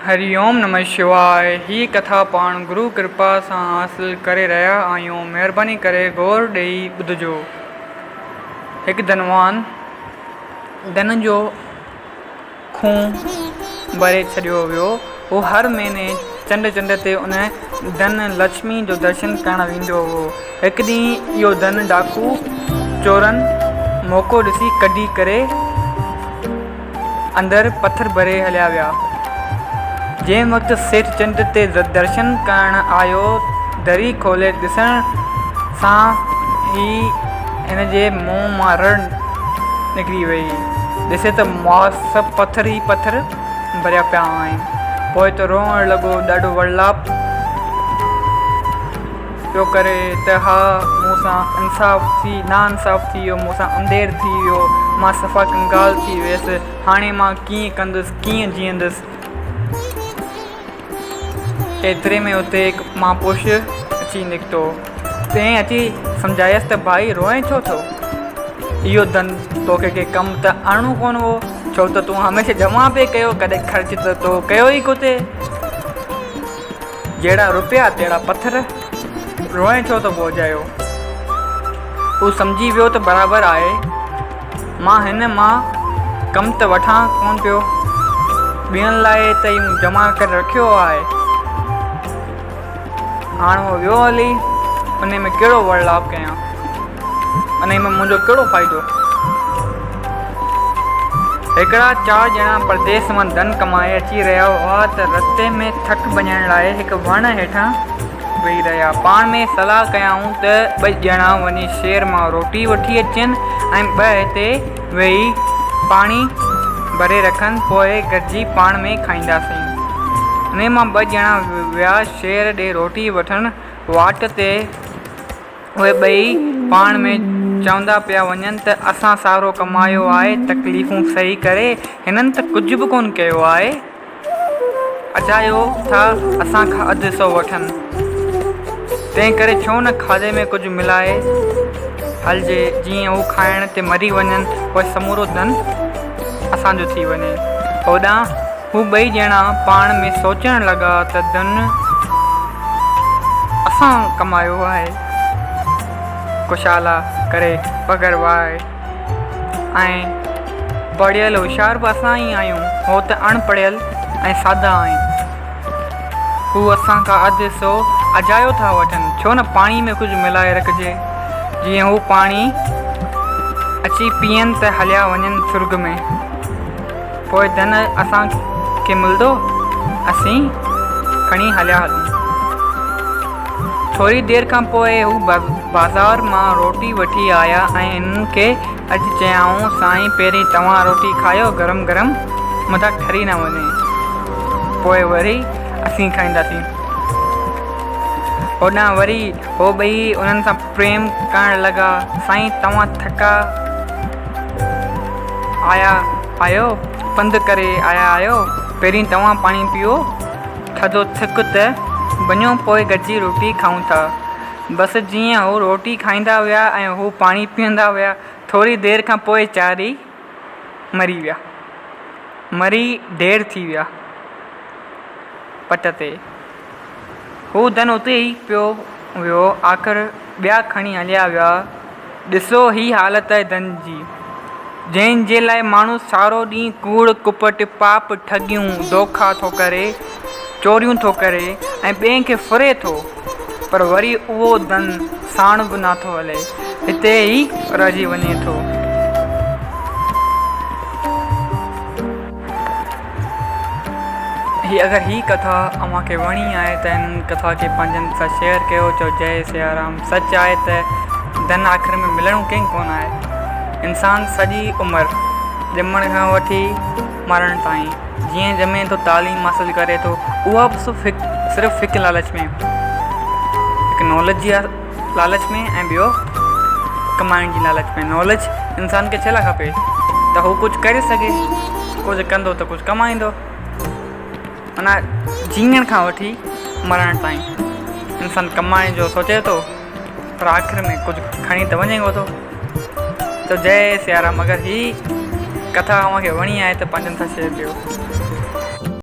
هري اوم نمه شواء هي ڪٿا پاڻ گرو ڪرپا سان حاصل ڪري رهيا آهيون مهرباني ڪري غور ڏئي ٻڌجو. هڪ ڌنوان ڌن جو کوهه ڀري ڇڏيو ويو هو هر مهيني چنڊ چنڊ تي ان ڌن لڇمي جو درشن ڪرڻ ويندو هو. هڪ ڏينهن اهو ڌن ڊاڪو چورن موقعو ڏسي ڪڍي ڪري اندر پٿر ڀري هليا ويا. جنهن وقت سيٺ چنڊ تي درشن ڪرڻ آيو، دري کولي ڏسڻ سان ئي هن جي منهن مان رڙ نڪري ويئي. ڏسي ته مئا سڀ پٿر ئي پٿر ڀريا پيا آهن. پوء ته روئڻ لڳو، ڏاڍو ورلاپ پيو ڪري ته ها مون سان انصاف ٿي ناانصاف ٿي ويو، مون سان انڌير ٿي ويو، مان صفا ڪنگال ٿي ويس، هاڻي مان ڪيئن ڪندس، ڪيئن جيئندس. ايتري ۾ اتي هڪ مهاپرش اچي نڪتو، تنهن اچي سمجهايس ته ڀائي روئين ڇو ٿو؟ اهو ڌن توکي ڪنهن ڪم ته آڻڻو ڪونه هو، ڇو ته تون هميشه جمع پئي ڪيو، ڪڏهن خرچ ته تو ڪيو ئي ڪوتي. جهڙا روپيا تهڙا پٿر، روئين ڇو ٿو ٻوجهايو؟ هو سمجهي ويو ته برابر آهي، مان هن مان ڪم ته وٺان ڪونه پيو، ٻين لاء ته ئي مون جمع ڪري رکيو آهي. هاڻ هو ويو هلي، انهي ۾ ڪهڙو ورلاپ ڪيان؟ انهي ۾ منهنجو ڪهڙو فائدو؟ هڪڙا چار ڄڻا پرديس مان ڌن ڪمائي اچي رهيا هئا ته رستي ۾ ٿڪ ڀڃڻ لاء هڪ وڻ هيٺان ويهي رهيا. پاڻ ۾ صلاح ڪيائون ته ٻه ڄڻا وڃي شهر مان روٽي وٺي اچن ۽ ٻه هتي ويهي پاڻي ڀري رکن پوء گڏجي پاڻ ۾ کائينداسين. انهي مان ٻه ڄڻا ويا شهر ڏي روٽي وٺڻ. واٽ تي اهي ٻئي پاڻ ۾ چوندا پيا وڃن ته اسان سارو ڪمايو آهي، تڪليفون سهي ڪري، هنن ته ڪجهه به ڪونه ڪيو آهي، اجايو ٿا اسان کان اڌ حصو وٺن، تنهن ڪري ڇو نه کاڌي ۾ ڪجهه ملائي هلجي، جيئن هو کائڻ تي مري وڃن، پوء سمورو ڌن اسان جو ٿي وڃي. هوڏانهن هو ٻئي ڄڻا پاڻ ۾ سوچڻ لڳا ته ڌن اسان ڪمايو آهي، ڪشالا ڪري پگهر وهائي ۽ پڙهيل هوشيار به اسان ئي آهيون، هو ته اڻ پڙهيل ۽ سادا آهن. هو اسان کان اڌ حصو اجايو ٿا وٺن، ڇو نه پاڻي ۾ ڪجهه ملائي رکجي، جيئن هو پاڻي اچي پيئن ته هليا وڃن سرڳ ۾. پوء ڌن اسان کي ملندو، اسين کڻي هليا هلون. ٿوري دير کان پوء هو بازار مان روٽي وٺي آيا ۽ هنن کي اچي چيائون، سائين پهرين توهان روٽي کايو گرم گرم متان ٺري نه وڃي، پوء وري اسين کائينداسين. هوڏانهن وري هو ٻئي انهن سان پريم ڪرڻ لڳا، سائين توهان ٿڪا آيا آهيو، پنڌ ڪري آيا آهيو، پهرين توهان پاڻي پيئو، ٿڌو ٿڪ ته ڀڃو پوء گڏجي روٽي کائون ٿا. بس جيئن هو روٽي کائيندا ويا ۽ هو پاڻي پيئندا ويا، ٿوري دير کان پوء چارئي مري ويا. مري ڍير ٿي ويا پٽ تي. هو ڌن اتي ئي پيو ويو. آخر ٻيا کڻي هليا ويا. ڏسو هي حالت آهي ڌن جي، جنهن جي لاء ماڻهو سارو ڏينهن ڪوڙ، ڪپٽ، پاپ، ٺڳيون، دوکا ٿو ڪري، چوريون ٿو ڪري ۽ ٻين کي ڦري ٿو، پر وري اهو ڌن ساڻ به نه ٿو هلي، هتي ئي رهجي وڃي ٿو. هي اگر هي ڪٿا اوهان کي وڻي آهي ته هن ڪٿا کي پنهنجن سان شيئر ڪيو چئو جئي سيارام سچ آهي ته ڌن آخر ۾ ملڻو ڪنهن ڪونه آهي انسان سڄي عمر ڄمڻ کان وٺي مرڻ تائين جيئن ڄمي ٿو تعليم حاصل ڪري ٿو اها به صرف هڪ صرف هڪ لالچ ۾ هڪ ناليج جي لالچ ۾ ۽ ٻيو ڪمائڻ جي لالچ ۾ ناليج انسان کي ڇا لاء کپي ته هو ڪجهه ڪري سگهي ڪجهه ڪندو ته ڪجهه ڪمائيندو معنيٰ جيئڻ کان وٺي مرڻ تائين انسان ڪمائڻ جو سوچي ٿو پر آخر ۾ ڪجهه کڻي ته وڃي ڪو ٿو ته جئي سيارام اگر هي ڪٿا اوهان کي وڻي آهي ته پنهنجن سان شيئر ڪيو.